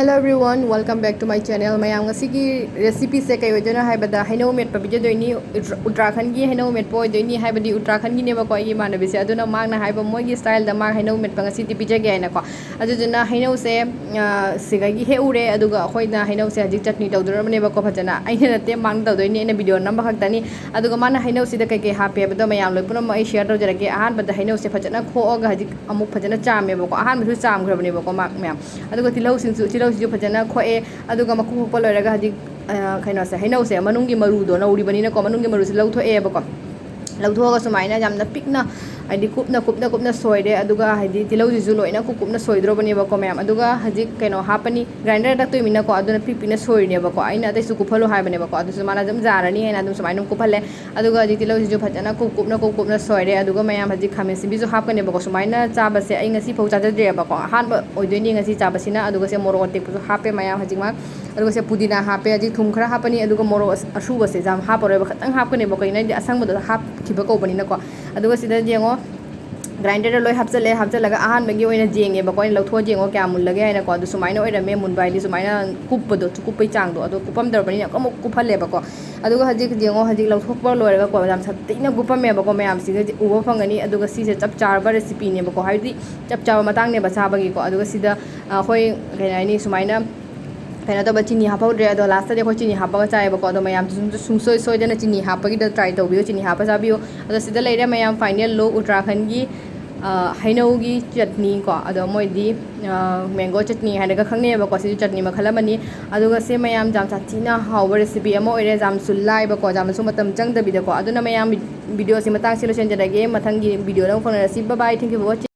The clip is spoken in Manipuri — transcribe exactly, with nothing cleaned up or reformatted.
Hello everyone, welcome back to my channel. ꯃꯌꯥꯝ, ꯉꯁꯤꯒꯤ recipeꯁꯦ ꯀꯩ ꯑꯣꯏꯗꯣꯏꯅꯣ ꯍꯥꯏꯕꯗ, ꯍꯩꯅꯧ ꯃꯦꯠꯄ ꯄꯤꯖꯗꯣꯏꯅꯤ꯫ ꯎꯇ꯭ꯔ-, ꯎꯇ꯭ꯔꯥꯈꯟꯒꯤ ꯍꯩꯅꯧ ꯃꯦꯠꯄ ꯑꯣꯏꯗꯣꯏꯅꯤ, ꯍꯥꯏꯕꯗꯤ ꯎꯇ꯭ꯔꯥꯈꯟꯒꯤꯅꯦꯕꯀꯣ ꯑꯩꯒꯤ ꯏꯃꯥꯟꯅꯕꯤꯁꯦ꯫ ꯑꯗꯨꯅ ꯃꯥꯅ ꯍꯥꯏꯕ, ꯃꯣꯏꯒꯤ styleꯗ ꯃꯥ ꯍꯩꯅꯧ ꯃꯦꯠꯄ ꯉꯁꯤꯗꯤ ꯄꯤꯖꯒꯦ ꯍꯥꯏꯅꯀꯣ꯫ ꯑꯗꯨꯗꯨꯅ ꯍꯩꯅꯧꯁꯦ, ꯑ, ꯁꯤꯗꯒꯤ ꯍꯦꯛꯎꯔꯦ, ꯑꯗꯨꯒ ꯑꯩꯈꯣꯏꯅ ꯍꯩꯅꯧꯁꯦ ꯍꯧꯖꯤꯛ ꯆꯠꯅꯤ ꯇꯧꯗꯣꯔꯕꯅꯦꯕꯀꯣ ꯐꯖꯅ꯫ ꯑꯩꯅ ꯅꯠꯇꯦ, ꯃꯥꯅ ꯇꯧꯗꯣꯏꯅꯤ, ꯑꯩꯅ video ꯅꯝꯕ ꯈꯛꯇꯅꯤ꯫ ꯑꯗꯨꯒ ꯃꯥꯅ ꯍꯩꯅꯧꯁꯤꯗ ꯀꯩꯀꯩ ꯍꯥꯞꯄꯦ ꯍꯥꯏꯕꯗꯣ ꯃꯌꯥꯝ ꯂꯣꯏ ꯄꯨꯝꯅꯃꯛ ꯑꯩ share ꯇꯧꯖꯔꯛꯀꯦ꯫ ꯑꯍꯥꯟꯕꯗ ꯍꯩꯅꯧꯁꯦ ꯐꯖꯅ ꯈꯣꯛꯑꯒ ꯍꯧꯖꯤꯛ ꯑꯃꯨꯛ ꯐꯖꯅ ꯆꯥꯝꯃꯦꯕꯀꯣ꯫ ꯑꯍꯥꯟꯕꯁꯨ ꯆꯥꯝꯈ꯭ꯔꯕꯅꯦꯕꯀꯣ ꯃꯥ ꯃꯌꯥꯝ꯫ ꯑꯗꯨꯒ ꯇꯤꯜꯍꯧꯁꯤꯡꯁꯨ, ꯇꯤꯜꯍꯧꯁꯤꯁꯨ ꯐꯖꯅ ꯈꯣꯛꯑꯦ꯫ ꯑꯗꯨꯒ ꯃꯀꯨ ꯈꯣꯛꯄ ꯂꯣꯏꯔꯒ ꯍꯧꯖꯤꯛ, ꯑ, ꯀꯩꯅꯣꯁꯦ, ꯍꯩꯅꯧꯁꯦ ꯃꯅꯨꯡꯒꯤ ꯃꯔꯨꯗꯣ ꯅꯧꯔꯤꯕꯅꯤꯅꯀꯣ, ꯃꯅꯨꯡꯒꯤ ꯃꯔꯨꯁꯦ ꯂꯧꯊꯣꯛꯑꯦꯕꯀꯣ꯫ ꯂꯧꯊꯣꯛꯑꯒ ꯁꯨꯃꯥꯏꯅ ꯌꯥꯝꯅ ꯄꯤꯛꯅ, ꯍꯥꯏꯗꯤ ꯀꯨꯞꯅ, ꯀꯨꯞꯅ, ꯀꯨꯞꯅ ꯁꯣꯏꯔꯦ꯫ ꯑꯗꯨꯒ ꯍꯥꯏꯗꯤ ꯇꯤꯜꯍꯧꯁꯤꯁꯨ ꯂꯣꯏꯅ ꯀꯨꯞ ꯀꯨꯞꯅ ꯁꯣꯏꯗ꯭ꯔꯣꯕꯅꯦꯕꯀꯣ ꯃꯌꯥꯝ꯫ ꯑꯗꯨꯒ ꯍꯧꯖꯤꯛ ꯀꯩꯅꯣ ꯍꯥꯞꯄꯅꯤ, grinderꯗ ꯇꯛꯇꯣꯏꯃꯤꯅꯀꯣ, ꯑꯗꯨꯅ ꯄꯤꯛ ꯄꯤꯛꯅ ꯁꯣꯏꯔꯤꯅꯦꯕꯀꯣ꯫ ꯑꯩꯅ ꯑꯇꯩꯁꯨ ꯀꯨꯞꯍꯜꯂꯣ ꯍꯥꯏꯕꯅꯦꯕꯀꯣ, ꯑꯗꯨꯁꯨ ꯃꯥꯅ ꯑꯗꯨꯝ ꯌꯥꯔꯅꯤ ꯍꯥꯏꯅ ꯑꯗꯨꯝ ꯁꯨꯃꯥꯏꯅ ꯑꯗꯨꯝ ꯀꯨꯞꯍꯜꯂꯦ꯫ ꯑꯗꯨꯒ ꯍꯧꯖꯤꯛ ꯇꯤꯜꯍꯧꯁꯤꯁꯨ ꯐꯖꯅ ꯀꯨꯞ ꯀꯨꯞꯅ, ꯀꯨꯞ ꯀꯨꯞꯅ ꯁꯣꯏꯔꯦ꯫ ꯑꯗꯨꯒ ꯃꯌꯥꯝ ꯍꯧꯖꯤꯛ ꯈꯥꯃꯦꯟ ꯑꯁꯤꯟꯕꯤꯁꯨ ꯍꯥꯞꯀꯅꯦꯕꯀꯣ꯫ ꯁꯨꯃꯥꯏꯅ ꯆꯥꯕꯁꯦ ꯑꯩ ꯉꯁꯤꯐꯥꯎ ꯆꯥꯖꯗ꯭ꯔꯤꯑꯕꯀꯣ, ꯑꯍꯥꯟꯕ ꯑꯣꯏꯗꯣꯏꯅꯤ ꯉꯁꯤ ꯆꯥꯕꯁꯤꯅ꯫ ꯑꯗꯨꯒ ꯁꯦ ꯃꯣꯔꯣꯛ ꯑꯇꯦꯛꯄꯁꯨ ꯍꯥꯞꯄꯦ ꯃꯌꯥꯝ ꯍꯧꯖꯤꯛꯃꯛ꯫ ꯑꯗꯨꯒ ꯁꯦ ꯄꯨꯗꯤꯅꯥ ꯍꯥꯞꯄꯦ꯫ ꯍꯧꯖꯤꯛ ꯊꯨꯝ ꯈꯔ ꯍꯥꯞꯄꯅꯤ, ꯑꯗꯨꯒ ꯃꯣꯔꯣꯛ ꯑꯁ-, ꯑꯁꯨꯕꯁꯦ ꯌꯥꯝ ꯍꯥꯞꯄꯔꯣꯏꯕ, ꯈꯤꯇꯪ ꯍꯥꯞꯀꯅꯦꯕꯀꯣ, ꯀꯩꯒꯤꯅꯣ ꯍꯥꯏꯗꯤ ꯑꯁꯪꯕꯗꯣ ꯍꯥꯞꯈꯤꯕ ꯀꯧꯕꯅꯤꯅꯀꯣ꯫ ꯑꯗꯨꯒ ꯁꯤꯗ ꯌꯦꯡꯉꯣ, grinderꯗ ꯂꯣꯏ ꯍꯥꯞꯆꯜꯂꯦ꯫ ꯍꯥꯞꯆꯜꯂꯒ ꯑꯍꯥꯟꯕꯒꯤ ꯑꯣꯏꯅ ꯌꯦꯡꯉꯦꯕꯀꯣ ꯑꯩꯅ, ꯂꯧꯊꯣꯛꯑ ꯌꯦꯡꯉꯣ ꯀꯌꯥ ꯃꯨꯜꯂꯒꯦ ꯍꯥꯏꯅꯀꯣ꯫ ꯑꯗꯨ ꯁꯨꯃꯥꯏꯅ ꯑꯣꯏꯔꯝꯃꯦ꯫ ꯃꯨꯟꯕ ꯍꯥꯏꯗꯤ ꯁꯨꯃꯥꯏꯅ ꯀꯨꯞꯄꯗꯣ, ꯀꯨꯞꯄꯩ ꯆꯥꯡꯗꯣ, ꯑꯗꯣ ꯀꯨꯞꯄꯝꯗ꯭ꯔꯕꯅꯤꯅ ꯑꯃꯨꯛ ꯀꯨꯞꯍꯜꯂꯦꯕꯀꯣ꯫ ꯑꯗꯨꯒ ꯍꯧꯖꯤꯛ ꯌꯦꯡꯉꯣ, ꯍꯧꯖꯤꯛ ꯂꯧꯊꯣꯛꯄ ꯂꯣꯏꯔꯒꯀꯣ ꯌꯥꯝ ꯁꯥꯊꯤꯅ ꯀꯨꯞꯄꯝꯃꯦꯕꯀꯣ ꯃꯌꯥꯝꯁꯤꯒ ꯎꯕ ꯐꯪꯒꯅꯤ꯫ ꯑꯗꯨꯒ ꯁꯤꯁꯦ ꯆꯞ ꯆꯥꯔꯕ recipeꯅꯦꯕꯀꯣ, ꯍꯥꯏꯕꯗꯤ ꯆꯞ ꯆꯥꯕ ꯃꯇꯥꯡꯅꯦꯕ ꯆꯥꯕꯒꯤꯀꯣ꯫ ꯑꯗꯨꯒ ꯁꯤꯗ, ꯑ, ꯑꯩꯈꯣꯏ ꯀꯩ ꯍꯥꯏꯅꯤ, ꯁꯨꯃꯥꯏꯅ ꯀꯩꯅꯣ ꯇꯧꯕ, ꯆꯤꯅꯤ ꯍꯥꯞꯍꯧꯗ꯭ꯔꯦ꯫ ꯑꯗꯣ lastꯇꯗꯤ ꯑꯩꯈꯣꯏ ꯆꯤꯅꯤ ꯍꯥꯞꯄꯒ ꯆꯥꯏꯌꯦꯕꯀꯣ꯫ ꯑꯗꯣ ꯃꯌꯥꯝꯁꯨ ꯁꯨꯡ-, ꯁꯨꯡꯁꯣꯏ ꯁꯣꯏꯗꯅ ꯆꯤꯅꯤ ꯍꯥꯞꯄꯒꯤꯗ try ꯇꯧꯕꯤꯌꯨ, ꯆꯤꯅꯤ ꯍꯥꯞꯄ ꯆꯥꯕꯤꯌꯨ꯫ ꯑꯗꯣ ꯁꯤꯗ ꯂꯩꯔꯦ ꯃꯌꯥꯝ, final look ꯎꯇ꯭ꯔꯥꯈꯟꯒꯤ, ꯑ, ꯍꯩꯅꯧꯒꯤ ꯆꯠꯅꯤ ꯀꯣ꯫ ꯑꯗꯣ ꯃꯣꯏꯗꯤ, ꯑ, mango ꯆꯠꯅꯤ ꯍꯥꯏꯅꯒ ꯈꯪꯅꯩꯌꯦꯕꯀꯣ꯫ ꯁꯤꯁꯨ ꯆꯠꯅꯤ ꯃꯈꯜ ꯑꯃꯅꯤ꯫ ꯑꯗꯨꯒ ꯁꯤ ꯃꯌꯥꯝ ꯌꯥꯝ ꯁꯥꯊꯤꯅ ꯍꯥꯎꯕ recipe ꯑꯃ ꯑꯣꯏꯔꯦ, ꯌꯥꯝꯁꯨ ꯂꯥꯏꯕꯀꯣ, ꯌꯥꯝꯅꯁꯨ ꯃꯇꯝ ꯆꯪꯗꯕꯤꯗꯀꯣ꯫ ꯑꯗꯨꯅ ꯃꯌꯥꯝ, videoꯁꯤ ꯃꯇꯥꯡꯁꯤ ꯂꯣꯏꯁꯤꯟꯖꯔꯒꯦ꯫ ꯃꯊꯪꯒꯤ videoꯗ ꯑꯃꯨꯛ ꯐꯪꯅꯔꯁꯤ꯫ Bye bye, thank you for watching꯫